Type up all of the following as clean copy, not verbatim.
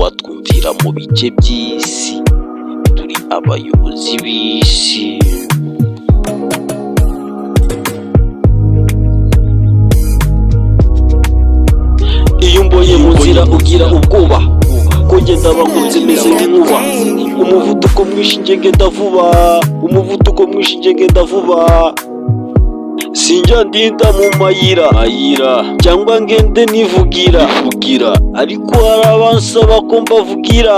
Watwumvira mu bice by'isi, turi abayobozi b'isi. Iyo umbonye mu nzira ugira ubwoba ko ngenda bangutse meze nk'inkuba. Umuvuduko mwinshi, njye ngenda vuba. Umuvuduko mwinshi, njye ngenda vuba. Sinjya ndinda mu mayira mayira cyangwa ngende nivugira vugira, ariko hari abansaba ko mbavugira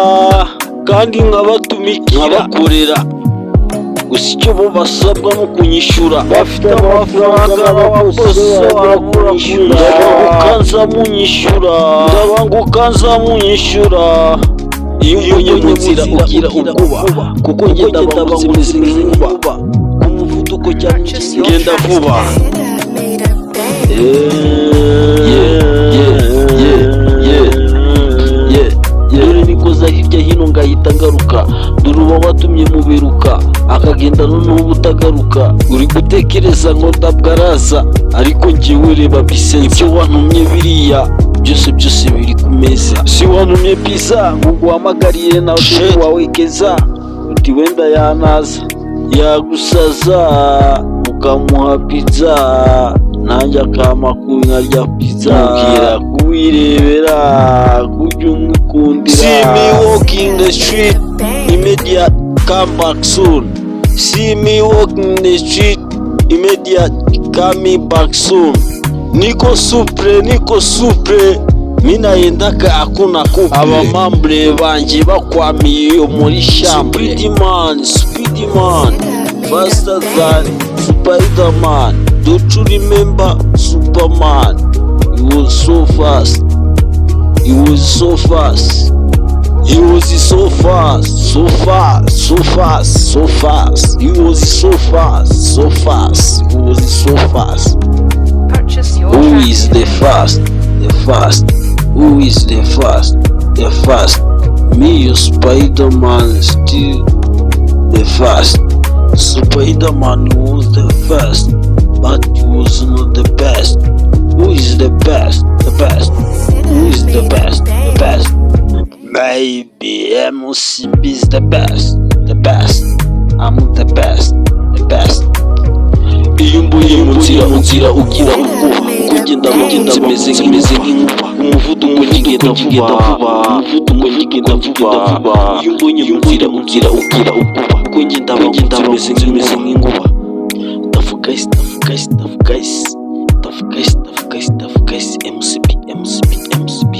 kandi nkabatumikira, nkabakorera. Gusa icyo bo basabwa ni ukunyishyura. Bafite amafaranga, abakozi barabura kunyishyura. Ndabanguka nza munyishyura, ndabanguka nza munyishyura. Iyo umbonye mu nzira ugira ubwoba kuko ngenda bangutse meze nk'inkuba ku muvuduko cyane, ngenda vuba. Made a bang. Yeah. Dore nikoza hirya hino ngahita ngaruka. Dore uba watumye muberuka akagenda noneho uba utagaruka. Uri gutekereza ngo ndabwaraza, ariko njyewe reba bisense. Ibyo wantumye biriya byose byose biri ku meza. Si wantumye pizza ngo nguhamagarire nawe sheri wawe keza, uti wenda yanaza yagusaza ukamuha pizza, nanjye akampa nkarya pizza. Mubwira kuwirebera kujya umwikundira. See me walking the street, immediate come back soon. See me walking the street, immediate coming back soon. Niko supre, niko supre, minaendaka hakuna couple. Abamambre banje bakwamiye iyo muri chambre. Speedman, Speedman, faster than Spiderman. Don't you remember Superman? He was so fast, he was so fast. He was so fast, so fast, so fast, so fast. He was so fast, so fast. He was so fast. Purchase your Who track is the today. fast? The fast. Who is the fast? The fast. Me, your Spider-Man, still the fast. Spider-Man was the first, but he was not the best. Who is the best? The best. Who is the best? The best. Maybe MCB is the best. The best. I'm the best. The best. Iyo umbonye mu nzira ugira ubwoba kuko ngenda ngenda meze nk'inkuba. Umuvuduko, ngenda vuba. Umuvuduko, ngenda vuba. Iyo umbonye mu nzira ugira ubwoba kuko ngenda ngenda meze nk'inkuba. Tough guys, tough guys, tough guys, tough guys, tough guys, tough guys. MCB, MCB, MCB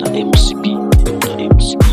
na MCB na MCB.